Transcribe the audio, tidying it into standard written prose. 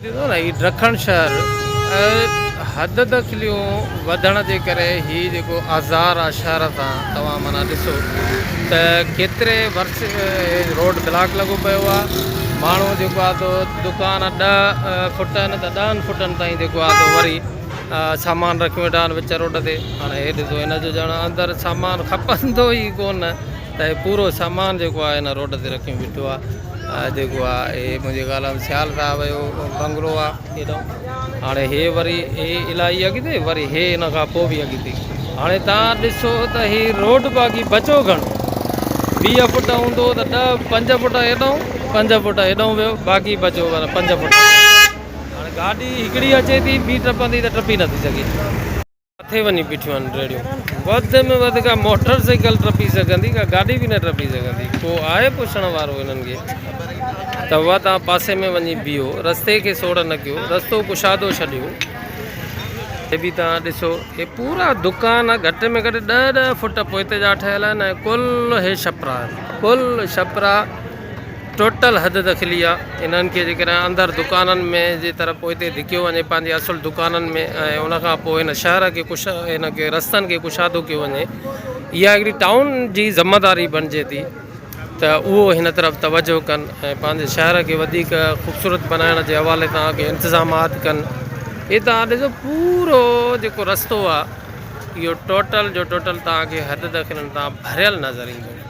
ڏسو نه هي ڊکڻ شهر حد دخليون وڌڻ جي ڪري هي جيڪو آزار آ شهر سان توهان معنيٰ ڏسو ته ڪيتري ورس روڊ بلاڪ لڳو پيو آ ماڻهو جيڪو آ تو دڪان ڏهه فٽ آهن ته ڏهن فٽن تائين جيڪو آ تو وري سامان رکيون ويٺا آهن وچ روڊ تي هاڻي هي ڏسو هن جو ڄڻ اندر سامان کپندو ئي ڪونه ته هي پورو سامان جيڪو آ هن روڊ تي رکيون بيٺو آ. جيڪو آ هي منهنجي خيال ۾ سيال صاحب جو بنگلو آ هيڏانهن هاڻي هي وري هي الائي اڳتي وري هي ان کان پوء به اڳتي هاڻي تان ڏسو ته هي روڊ باقي بچو گهڻو 20 فٽ هوندو ته 10 5 فٽ هيڏانهن 5 فٽ هيڏانهن ويو باقي بچو 5 فٽ هاڻي گاڏي هڪڙي اچي ٿي ٻي ٽپندي ته ٽپي نٿي سگهي. ڪٿي وڃي بيٺيون آهن ريڙهيون. وڌ ۾ وڌ ڪا موٽر سائيڪل ٽپي سگهندي ڪا گاڏي به نه ٽپي سگهندي. ڪو آهي پڇڻ وارو هنن کي ته بابا توهان پاسي ۾ وڃي بيهو رستي کي سوڙ نه ڪيو رستو ڪشادو ڇڏيو. هي به توهان ڏسو هي پورا دڪان گهٽ ۾ گهٽ ڏهه ڏهه فٽ پوئتي جا ٺهيل آهن ۽ ڪل هي ڇپرا آهن ڪل ڇپرا. ٽوٽل حد دخلي آ انهن کي جيڪڏهن اندر دڪانن ۾ جي طرف پوئتي ڌڪيو وڃي پنهنجي اصل دڪانن ۾ ۽ ان کان پوء هن شهر کي ڪش هن کي رستن کي ڪشادو ڪيو وڃي اها هڪڙي ٽائون جي ذمه داري بڻجي ٿي ته اهو هن طرف توجه ڪن ۽ پنهنجي شهر کي وڌيڪ خوبصورت بنائڻ جي حوالي سان ڪي انتظامات ڪن هي تان ڏسو پورو جيڪو رستو آ اهو ٽوٽل جو ٽوٽل تان کي حد دخلن تان ڀريل نظر ايندو.